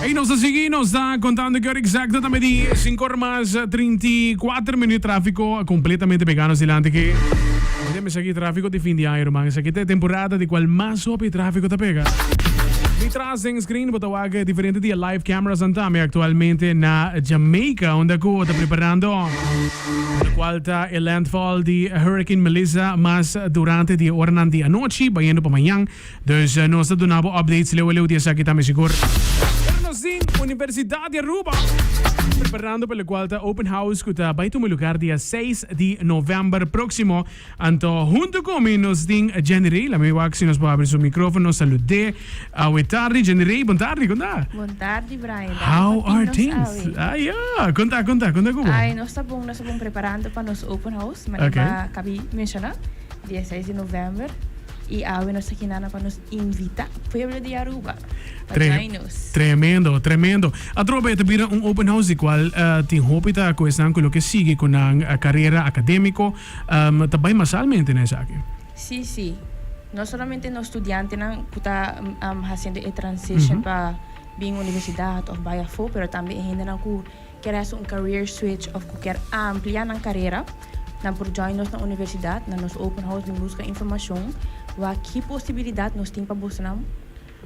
Ey nos ta sigui, nos ta contando ki ora exacto ta medi 5 ora mas 34 minuut trafico completamente pega nos dilanti aki. Mira mesa aki trafico di fin di aña ruman, esaki ta e temporada di cual mas hopi trafico ta pega. Mi tras den screen bo ta wak diferente di e live cameras nan tambe actualmente na Jamaica unda cu ta preparando. Locual ta e landfall di Hurricane Melissa mas durante di e oranan di anochi bayendo pa mañan. Dus nos ta duna bo updates leu a leu di esaki tambe sigur. Pero nos tin Universidad di Aruba preparando pa locual ta Open House cu ta bay tuma lugar dia seis di november proximo. Anto hunto cu mi nos tin Jenny Rey. Lami wak si nos por habri su microfono salud'e awe tardi. Jenny Rey, bon tardi, con ta? Bon tardi Brian, danki How pa are tin nos things? awe. Ah ya, con ta, con ta, con ta cu bo? Ay, nos ta bon, nos ta bon preparando pa nos open house, manera Okay. bo a cabi menciona, dia seis di november. Y awe nos ta kinana pa nos invita pueblo di Aruba pa Tre- join nos. Tremendo, tremendo. Atrobe ta bira un open house di cual eh, tin hopi ta cu esnan cu lo ke sigui cu nan eh, carera academico. Ta bai masalmente na esaki. Sí, sí. No solamente nos studiantenan ku ta hasiendo e transition pa bin universidat òf bai afó, pero tambe e hendenan ku kier hasi un career switch òf ku kier amplia nan karera, nan por join nos na universidat, na nos open house bin buska informashon wak ki posibilidat nos tin pa bosonan.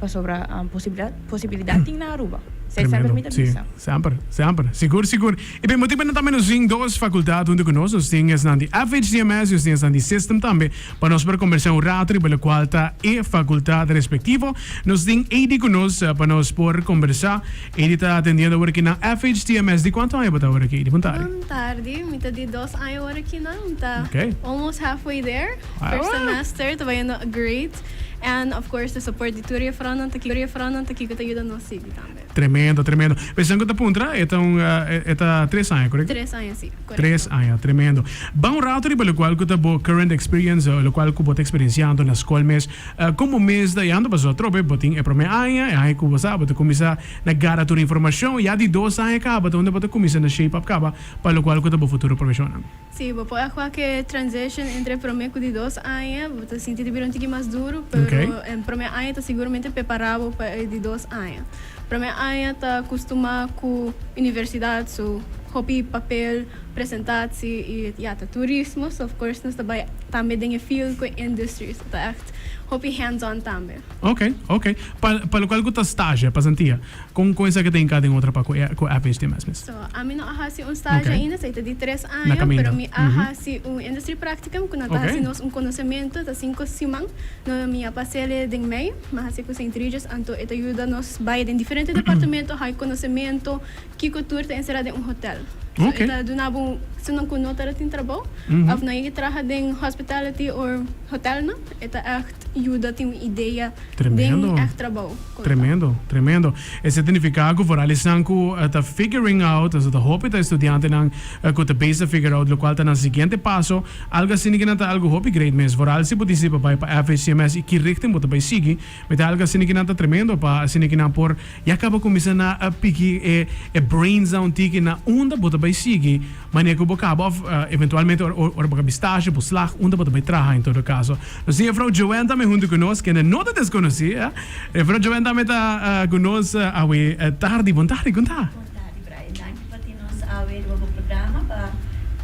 Pasobra posibilidad, posibilidad tin na Aruba. Esei semper mi ta bisa. Sí, semper, semper. Sigur, sigur. I pa e motibonan tambe nos tin dos facultad hunto cu nos. Nos tin esnan di FHTMS y nos tin esnan di System tambe pa nos por combersa un rato riba locual ta e facultad respectivo. Nos tin Ady cu nos pa nos por combersa. Ady ta atendiendo awor aki na FHTMS. Di cuanto aña bo ta awor aki, Ady? Bon tardi. Bon tardi. Mi ta di dos aña awor aki na. Mi ta Okay. almost halfway there. First semester ta bayendo great. And of course de support di tur juffrouwnan ta tur juffrouwnan ta kiko ta yuda nos sigui tambe. Tremendo, tremendo. Esnan ku ta puntra, e ta un e ta tres aña, korekto? Tres aña, si, korekto. Tres aña, tremendo. Ban un rato riba lokual ku ta bo current experience, lokual ku bo ta eksperensiando na skol mes. Kon bo mes ta yando? Pasobra atrobe bo tin e promé aña, e aña ku bo sa bo ta kuminsá na gara tur informashon. Ya di dos aña kaba ta unda bo ta kuminsá na shape up kaba pa lokual ku ta bo futuro profeshonnan. Sí, bo por a ke transition entre promé ku di dos aña, bo ta sinti di bira un tiki mas duru, pero en promé aña ta siguramente prepará bo pa e di dos aña. Promé aña ta kustumá ku universidat su hopi papel, presentatie i ya ta turismo, so of course nos ta bai tambe den e field ku e industry, so ta ègt hopi hands on tambe. Ok, ok. Pa pa lokual ku ta stage, pasantía, kon kon esaki ta hinká den otro pa ku e ku FHT mes mes? So, ami no a hasi un stage Ok. ainda, esei ta di tres Na aña, kaminda. pero mi a Mhm. hasi un industry practicum ku nan ta Ok. hasi nos un konosementu, ta sinku siman. No, mi a pas'el den mei, mi a hasi ku Saint Regis, anto e ta yuda nos bai den diferente departamento, hai konosementu, kiko tur ta enserá den un hotel. So, Ok. e ta duna bo un, esnan ku no tabata tin trabou, Mhm. òf nan yega traha den hospitality or hotelnan, e ta ègt yuda tin un idea Tremendo. den ègt trabou. Kon ta. Tremendo, tremendo. Esei ta nifiká ku foral esnan ku ta figuring out, osea ta hopi ta estudiantenan ku ta bezig ta figure out lokual ta nan siguiente paso, algu asina ki nan ta algu hopi great mes. Foral si bo disidi pa bai pa FHCMS i ki richting bo ta bai sigui, mi ta algu asina ki nan ta tremendo pa asina ki nan por ya kaba kuminsá na piki e e brains nan un tiki na unda bo ta bai sigui Manera ku bo kaba òf eventualmente ora ora bo kaba stasje, bo slag, unda bo ta bai traha en todo kaso. Nos tin Juffrouw Joanne tambe huntu ku nos, kende no ta deskonosí, eh. Juffrouw Joanne tambe ta ku nos awe tardi. Bon tardi, kon ta? Bon tardi, Brian. Danki pa tin nos awe riba bo programa pa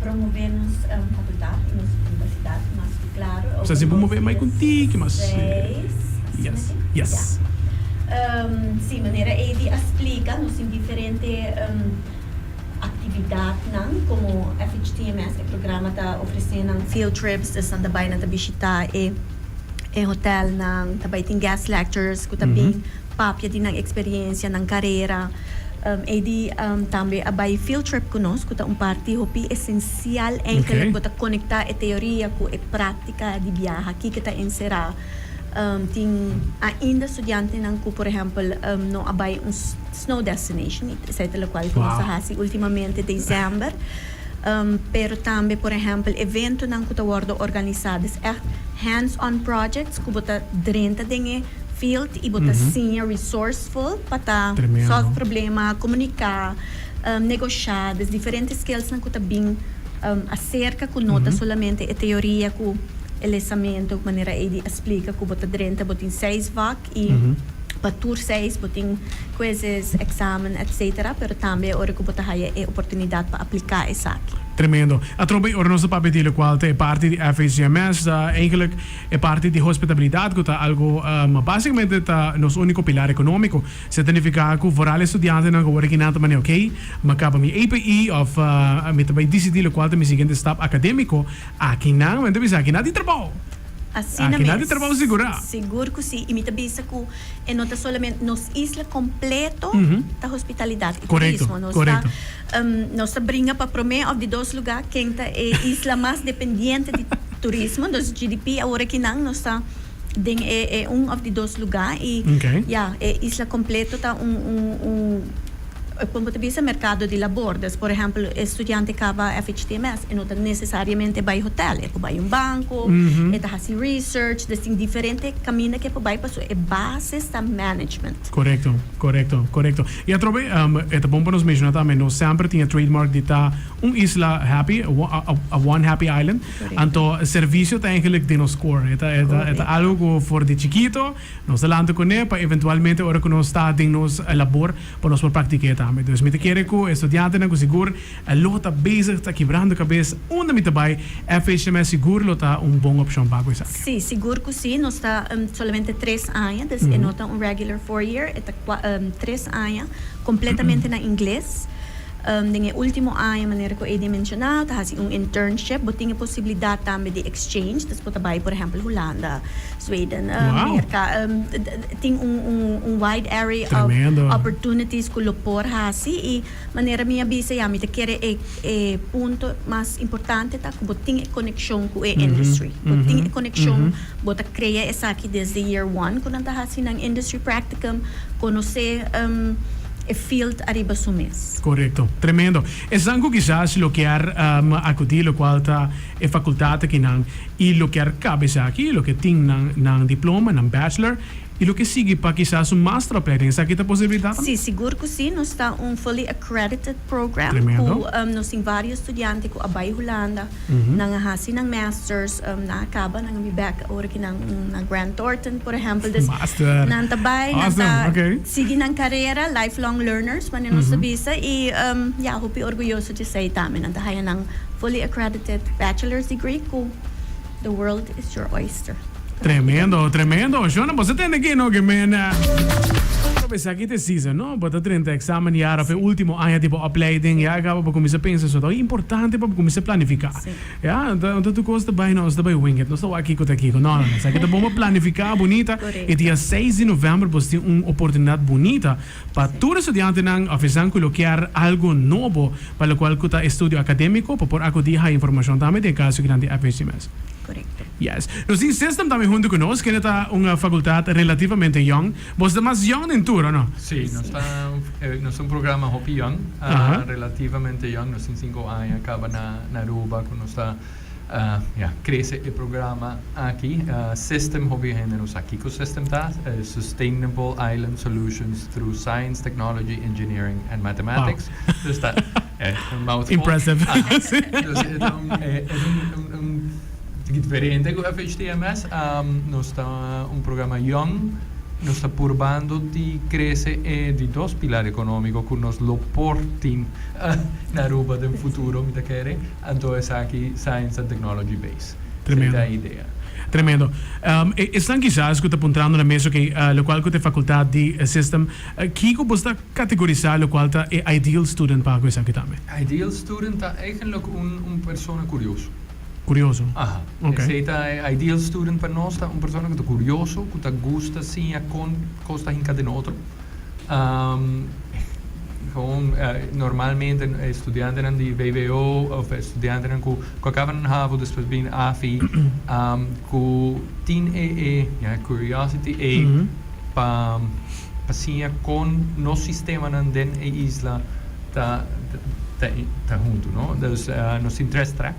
promove nos fakultat i nos universidat mas ku klaro. Sa si bo move mai ku un tiki mas. Seis. Yes, yes. Ya. Si, manera Edy a splika, nos tin diferente. Actividadnan como FHTMS, e programa ta ofrece nan field trips, dus nan ta bay nan ta bishita e e hotelnan, ta bay tin guest lectures cu ta bin papia di nan experiencia, nan carera. E di tambe a bay field trip cu nos cu ta un parti hopi esencial eigenlijk bo ta conecta e teoria cu e practica di biaha, kico ta encera. Tin ainda studiantenan cu por ehempel no a bay un. Snow Destination, esei ta lokual ku nos a hasi ultimamente december. Pero tambe por ehempel eventonan cu ta wordo organisa, dus echt hands on projects cu bo ta drenta den e field y bo ta siña resourceful pa ta solve problema, comunica, negosha, dus diferente skillsnan cu ta bin acerca cu no ta solamente e teoria cu e lesamento manera Edy a splica cu bo ta drenta bo tin seis vak y pa tur seis bo tin quizzes, examen etc. Pero tambe ora cu bo ta haya e oportunidad pa aplica esaki. Tremendo. Atrobe ora nos ta papia di locual ta e parti di FHGMS ta eigenlijk e parti di hospitabilidad cu ta algo basicamente ta nos unico pilar economico. Esey ta nifica cu vooral e studiantenan cu awor aki nan ta mane ok, mi a caba mi APE of mi ta bay dicidi locual ta mi siguiente stap academico, aki nan men ta bisa aki nan tin trabao. Asina Aki nan tin mes. trabao sigura. Sigur cu si. Y mi ta bisa cu e no ta solamente nos isla completo ta hospitalidad y turismo. Nos ta nos ta bringa pa prome of di dos lugar ken ta e isla mas dependiente di turismo. Nos GDP awor aki nan nos ta den e e un of di dos lugar y ya e isla completo ta un un un Kon bo ta bisa merkado di labor? Dus por ehèmpel e studiante kaba FHTMS e no ta nesesariamente bai hotel, e por bai un banko, e ta hasi research, dus tin diferente kaminda ku e por bai pasobra e basis ta management. Korekto, korekto, korekto. I atrobe e ta bon pa nos menshoná tambe nos semper tin e trademark di ta un isla happy, a one happy island. Anto servisio ta eigenlijk den nos core. E ta e ta algo ku for di chikito Nos ta lanta kuné pa eventualmente ora ku nos ta den nos labor pa nos por praktik'é tambe. Dus mi ta kere ku e studiantenan ku sigur lo ta bezig ta kibrando kabes unda mi ta bai, FHMS sigur lo ta un bon opshon pa ku esaki. Sí, sigur ku sí. Nos ta solamente tres aña, dus e no ta un regular four year, e ta tres aña kompletamente na ingles. Den e ultimo aña, manera ku Edy a menshoná, ta hasi un internship. Bo tin e posibilidat tambe di exchange, dus bo ta bai por ehèmpel Hulanda, Sweden, Merka. Tin un wide array of opportunities ku lo por hasi. I manera mi a bisa ya, mi ta kere e punto mas importante ta ku bo tin e konekshon ku e industry. Bo tin e konekshon, bo ta krea esaki desde year one ku nan ta hasi nan industry practicum, konosé. E field ariba su mes. Korekto. Tremendo. Esnan ku kisas lo kier akudí lokual ta e fakultat akinan i lo kier kaba esaki, lo ke tin nan nan diploma, nan bachelor, i lo ke sigui pa kisas un masteropleiding, esaki ta posibilidat tambe? Sí, sigur ku sí. Nos ta un fully accredited program Tremendo. ku nos tin varios studiante ku a bai Hulanda, nan a hasi nan masters, nan a kaba, nan a bin bek ora ki nan na Grant Thornton por ehempel. Dus Master. nan ta bai, nan Awesome, ta okay. sigui nan karera, lifelong learners manera nos ta bisa y ya hopi orguyoso di esei tambe. Nan ta haya nan fully accredited bachelor's degree cu the world is your oyster. Tremendo, tremendo. Shona, bo sa tende ki no ke men. Pero esaki ta e season, no? Bo ta drenta examen jaar of e ultimo aña di bo opleiding, ya caba bo cuminsa pensa so ta importante pa bo cuminsa planifica. Ya, no ta tur cos ta bay nos ta bay wing it, nos ta wak kico ta kico. No, no, no. Esaki ta bon pa planifica bunita y dia seis di november bo tin un oportunidad bunita pa tur estudiantenan of esnan cu lo kier algo nobo pa locual cu ta estudio academico pa por acudi haya informacion tambe den e caso cu nan di FHMS. Korekto. Yes. Nos tin System tambe huntu ku nos, kende ta un fakultat relativamente yong. Boso ta mas yong den tur, o no? Sí, nos ta nos ta un programa hopi yong, relativamente yong. Nos tin sinku aña kaba na na Aruba ku nos ta ya krese e programa aki. System, hopi hende no sa kiko System ta, Sustainable Island Solutions through Science, Technology, Engineering and Mathematics. Dus ta un mouthful. Impressive. Dus e ta un e ta un un diferente ku FHTMS. Nos ta un programa yong. Nos ta purbando di krese e di dos pilar ekonómiko ku nos lo por tin na Aruba den futuro, mi ta kere. Anto esaki Science and Technology Base. Tremendo. Esei ta e idea. Tremendo. Esnan kisas ku ta puntrando na mes, oke, lokual ku ta e fakultat di System, kiko bo ta Categorisa locual ta e ideal student pa cu esaki tambe. Ideal student ta eigenlijk un un persona curioso. Curioso? Aha. Ok. Esey ta e ideal student pa nos ta un persona cu ta curioso, cu ta gusta siña con cos ta hinca den otro. Gewoon normalmente e studiantenan di vwo of e studiantenan cu cu a caba nan havo despues bin afi cu tin e e ya curiosity ey pa. Pa siña kon nos sistemanan den e isla ta ta ta hunto, no? Dus nos tin tres track.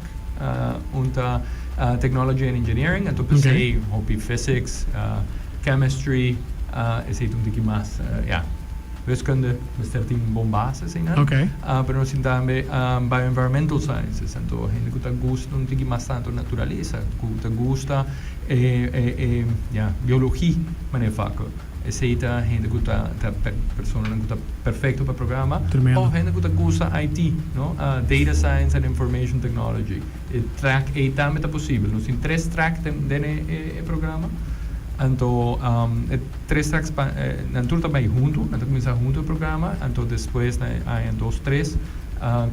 Un ta technology and engineering, anto p'esei hopi physics, chemistry, esei ta un tiki mas, ya, wiskunde mester tin un bon base asina. Pero nos tin tambe bioenvironmental sciences, anto hende ku ta gusta un tiki mas tanto naturalesa, ku ta gusta e e ya, biologia manera vak. Esei ta hende ku ta ta personanan ku ta perfecto pa e programa. Tremendo. Of hende ku ta gusta IT, no? Data Science and Information Technology. E track ei tambe ta posibel. Nos tin tres track den den e e programa. Anto e tres tracks pa nan tur ta bai huntu, nan ta kuminsá huntu e programa, anto despues na e aña dos tres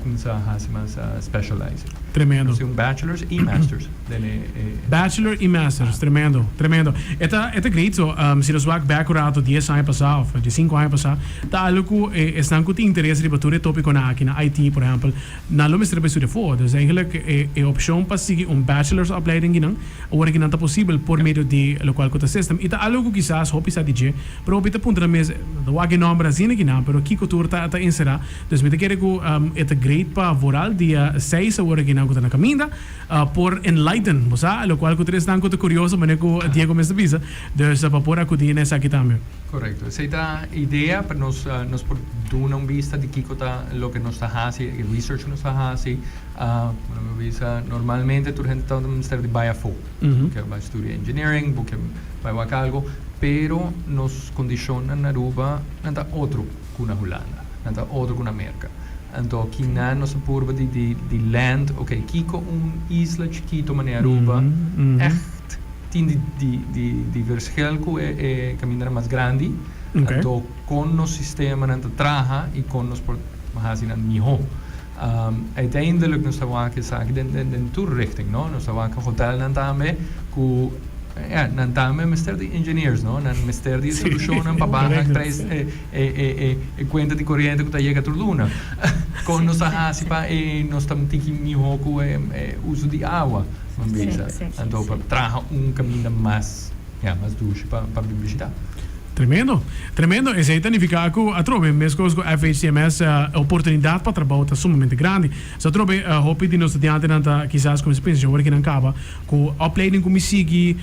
kuminsá hasi mas specializing. Tremendo. Nos tin un bachelors i masters den e e. Bachelor i masters, tremendo, tremendo. E ta e ta great so, si nos wak bek un rato dies aña pasá of diesinco aña pasá, ta algo ku e esnan ku tin interes riba tur e tópikonan aki na IT por ehèmpel, nan lo mester bai studia afó. Dus eigenlijk e e opshon pa sigui un bachelors opleiding kinan awor aki nan ta posibel por medio di lokual ku ta system. I ta algo ku kisas hopi sa di dje, pero hopi ta puntra nan mes, nan ta wak e nòmber asina kinan, pero kiko tur ta ta enserá. Dus mi ta kere ku e ta great pa vooral dia seis awor aki nan ku ta na kaminda por enlighten bo sa, lokual ku tur esnan ku ta kurioso manera ku Diego mes ta bisa, dus pa por akudí na esaki tambe. Korekto. Esei ta idea pa nos nos por duna un bista di kiko ta loke nos ta hasi, e research ku nos ta hasi. Bo bisa normalmente tur hende ta mester di bai afó. Bo ke bai studia engineering, bo ke bai wak algo, pero nos kondishonnan na Aruba nan ta otro. ku na Hulanda, nan ta otro ku na Merka. Anto kinan nos a purba di di di land, ok, kiko un isla chikito manera Aruba ègt tin di di di di verschil ku e e kamindanan mas grandi, anto kon nos sistemanan ta traha i kon nos por hasi nan mihó. Uiteindelijk nos ta wak esaki den den den tur richting, no? Nos ta wak hotelnan tambe ku ja, nan tambe mester di engineers, no? Nan mester di solushonnan pa baha prijs e e e e kuenta di koriente ku ta yega tur luna. Kon nos ta hasi pa e nos ta un tiki mihó ku e e uso di awa, ban bisa. Anto pa traha un kaminda mas. Ya, mas dushi pa pa bin bishita. Tremendo, tremendo. Esei ta nifiká ku atrobe meskos ku FHTMS oportunidat pa trabou ta sumamente grandi. So atrobe hopi di nos studiantenan ta kisas kuminsá pensa ora ki nan kaba ku opleiding ku mi sigui,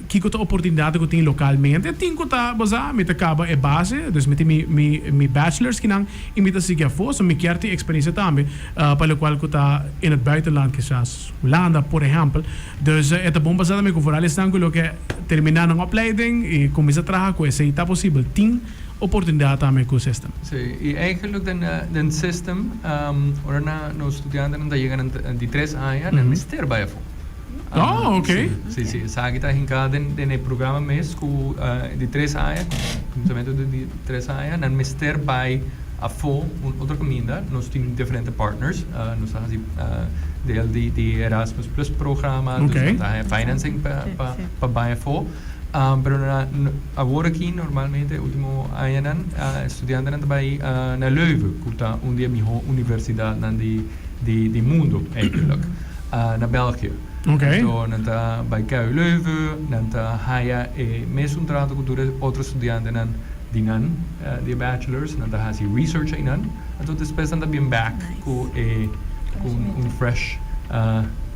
kiko ta oportunidatnan ku tin lokalmente. Tin ku ta bo sa mi ta kaba e base, dus mi tin mi mi mi bachelors kinan i mi ta sigui afó. So mi kier tin eksperensia tambe pa lokual ku ta in het buitenland kisas Hulanda por ehèmpel. Dus e ta bon pa sa tambe ku foral esnan ku lo ke terminá nan opleiding i kuminsá traha ku esei ta posibel. Tin oportunidat tambe ku system. Sí, i eigenlijk den den system ora na nos studiantenan ta yega nan di tres aña nan mester bai afó. Oh, oké. Sí, sí, esaki ta hinká den den e programa mes ku di tres aña, kuminsamentu di di tres aña nan mester bai afó un otro kaminda. Nos tin diferente partners, nos ta hasi deel di di Erasmus Plus programa, dus nan ta haña financing pa pa pa bai afó. Pero na awor aki normalmente e ultimo añanan studiantenan ta bai na Leuven ku ta un di e mihó universidatnan di di di mundo eigenlijk, na België. Anto nan ta bai KU Leuven, nan ta haya e mesun trato ku tur e otro studiantenan di nan di e bachelors, nan ta hasi research einan, anto despues nan ta bin back ku e ku un fresh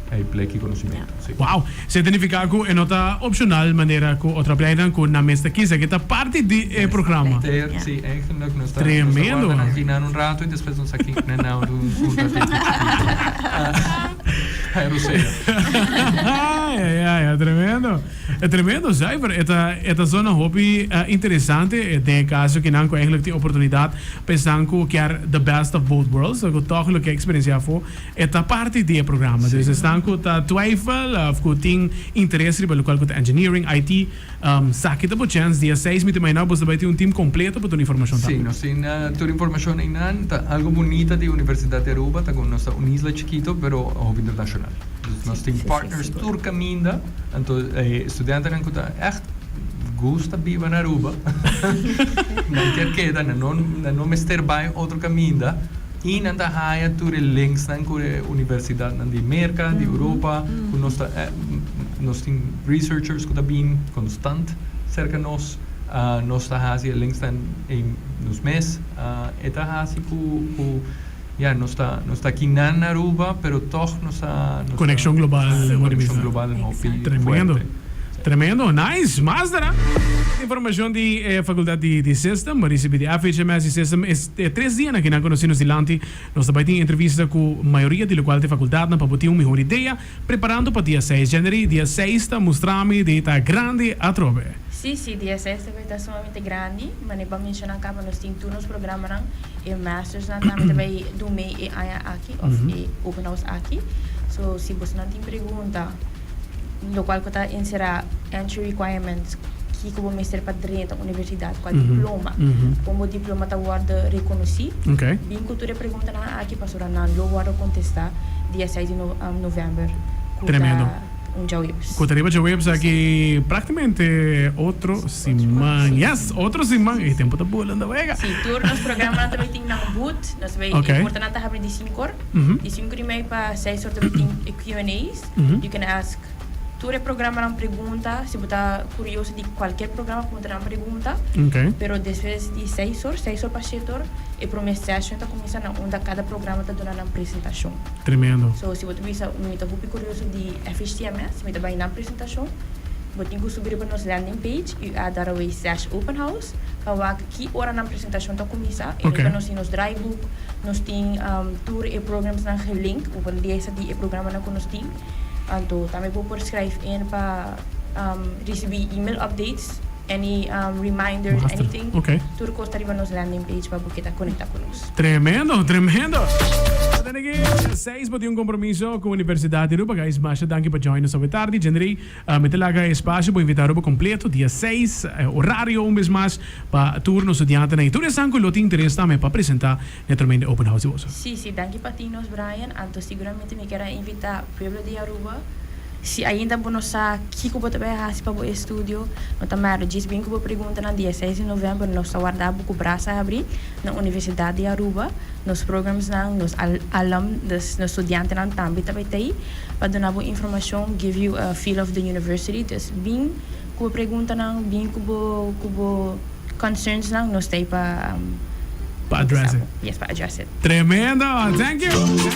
e plek i conocimiento. Si. Wow! Esei ta nifiká ku e no ta opshonal manera ku otro opleidingnan ku nan mes ta kisa, ke ta parti di e programa. Ter, si, eigenlijk nos ta nos ta warda nan kinan un rato i despues nos ta kinan nan un ratito chikito. Ai Rosea. Ai ai ai, tremendo. E tremendo zuiver. E ta e ta zona hopi interesante den e caso kinan cu eigenlijk tin oportunidad pa esnan cu kier the best of both worlds, cu toch lo kier experiencia afo, e ta parti di e programa. Dus esnan cu ta twijfel of cu tin interes riba locual cu ta engineering, IT, saki ta bo chance. Dia seis mi ta imagina bo ta bay tin un team completo pa duna informacion tambe. Si, nos tin tur informacion eynan. Ta algo bunita di Universidad di Aruba ta cu nos ta un isla chikito pero hopi internacional. Dus nos tin partners tur caminda. Anto e studiantenan ku ta ègt gusta biba na Aruba, nan kier keda, nan no nan no mester bai otro kaminda i nan ta haña tur e linksnan ku e universidatnan di Merka, di Europa, ku nos ta nos tin researchers ku ta bin konstant serka nos, nos ta hasi e linksnan ei nos mes. E ta hasi ku ku. Ja, nos ta nos ta aki na Aruba, pero toch nos ta nos Conexion global, conexion global hopi Tremendo. fuerte. Tremendo, nice. Master, informacion di eh, facultad di, di System, bo ricibi di FHMS di System, es eh, tres dia na kinan conoci nos dilanti. Nos ta bay tin entrevista cu mayoria di locual te facultadnan pa bo tin un mihor idea, preparando pa dia 6 January. Dia 6 ta mustrami di ta grandi atrobe. Si, si, dia 6 ta bay ta sumamente grandi. Mane pa menciona caba nos tin tur nos programanan, e mastersnan tambe ta bay dun mee e aña aki of e open house aki. So si bosonan tin pregunta, locual cu ta encera entry requirements, kico bo mester pa drenta universidad, cual diploma, con bo diploma ta wordo reconoci, bin cu tur e preguntanan aki pasobra nan lo wordo contesta dia 6 di november cu ta un djaweps. Cu ta riba djaweps aki practicamente otro siman. Yes, otro siman. E tempo ta bulando wega. Si, tur nos programanan ta bay tin nan booth. Nos bay, e portanan ta habri di 5 or. Di 5 or y mei pa 6 or ta bay tin e Q&A's. You can ask tur e programanan pregunta. Si bo ta curioso di cualkier programa, puntra nan pregunta. Pero despues di 6 or, 6 or pa 7 or, e prome session ta cuminsa na unda cada programa ta duna nan presentacion. Tremendo. So si bo ta bisa mi ta hopi curioso di FHTMS, mi ta bay nan presentacion, bo tin cu subi riba nos landing page, ua.w/openhouse, pa wak ki ora nan presentacion ta cuminsa. Y riba nos tin nos draaiboek, nos tin tur e programsnan gelink, bo por lesa di e programanan cu nos tin. Anto tambe bo por schrijf in pa ricibi email updates, any reminders, Master. anything. Ok. Tur cos ta riba nos landing page pa bo keda conecta cu nos. Tremendo, tremendo. Tene ki seis bo tin un compromiso cu Universidad di Aruba. Guys, masha danki pa join nos awe tardi. Jenry, mi ta laga espacio pa invita Aruba completo dia 6, horario un bes mas pa tur nos studiantenan y tur esnan cu lo tin interes tambe pa presenta naturalmente open house di boso. Si, si, danki pa tin nos Brian. Anto siguramente mi kier a invita pueblo di Aruba. Si ainda bo no sa kiko bo ta bay haci pa bo estudio, no ta matter. Djis bin cu bo preguntanan dia 6 di november nos ta warda bo cu brasa habri na Universidad di Aruba. Nos programsnan, nos alum, dus nos studiantenan tambe ta bay ta ey pa duna bo informacion, give you a feel of the university. Dus bin cu bo preguntanan, bin cu bo cu bo concernsnan, nos ta ey pa Pa address it. Yes, pa address it. Tremendo! Thank you!